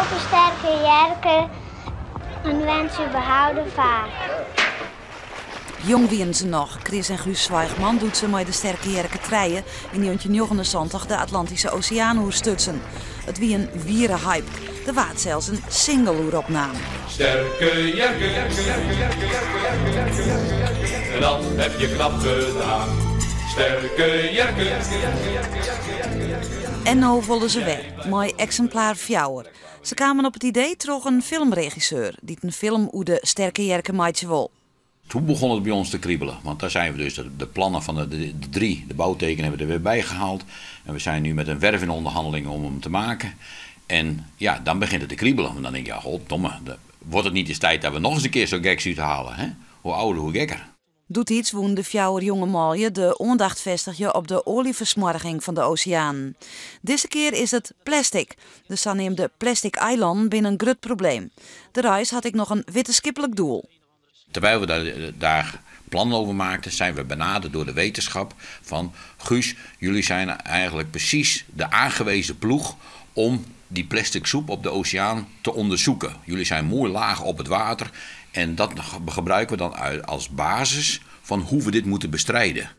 Dank u Sterke Jerke en wens u behouden vaart. Jong wienen se noch, Chris en Guus Zwijgman, doe't se mei de Sterke Jerke trije yn 1979 de Atlantyske Oseaan oerstutsen. It wie in wiere hype. Der waard sels in single oer opnaam. Sterke Jerke, Jerke, Jerke, Jerke, Jerke, Jerke, Jerke, dat heb je knap gedaan. Sterke Jerke, Jerke, Jerke, Jerke, Jerke, Jerke. En no wolle se wer, mei eksimplaar fjouwer. Se kamen op it idee troch in filmregisseur dy't in film oer de Sterke Jerke meitsje wol. Toen begon het bij ons te kriebelen, want daar zijn we dus de plannen van de drie, de bouwtekeningen hebben we er weer bij gehaald. En we zijn nu met een werf in onderhandeling om hem te maken. En ja, dan begint het te kriebelen. Want dan denk je, ja, goddomme, wordt het niet eens tijd dat we nog eens een keer zo'n geks uithalen, hè? Hoe ouder, hoe gekker. Doetiids woenen de fjouwer jonge manlju de oandacht festigje op de oaljefersmoarging fan de oseanen. Dizze kear is it plastic. De saneamde plastic eilannen binne in grut probleem. De reis hat ek noch in wittenskiplik doel. Terwijl we daar plannen over maakten, zijn we benaderd door de wetenschap van: Guus, jullie zijn eigenlijk precies de aangewezen ploeg om die plastic soep op de oceaan te onderzoeken. Jullie zijn mooi laag op het water en dat gebruiken we dan als basis van hoe we dit moeten bestrijden.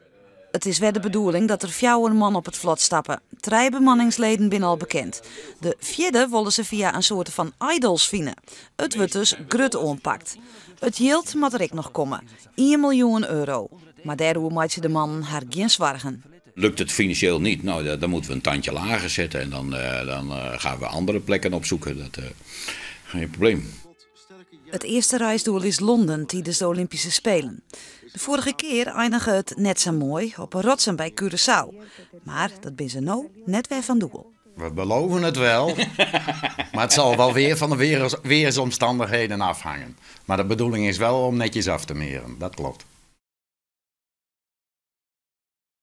It is wer de bedoeling dat der fjouwer man op it flot stappe. Trije bemanningsleden binne al bekend. De fjirde wolle se fia in soarte fan idols fine. It wurdt dus grut oanpakt. It jild moat der ek noch komme. Ien miljoen euro. Mar dêroer meitsje de mannen har gjin soargen. Lukt het financieel niet, nou, dan moeten we een tandje lager zetten en dan gaan we andere plekken opzoeken. Dat is geen probleem. It earste reisdoel is Londen tidens de Olympyske Spelen. De foarige kear einige it net sa moai op 'e rotsen by Curaçao. Mar dat binne se no net wer fan doel. We beloven het wel, maar het zal wel weer van de weersomstandigheden afhangen. Maar de bedoeling is wel om netjes af te meren, dat klopt.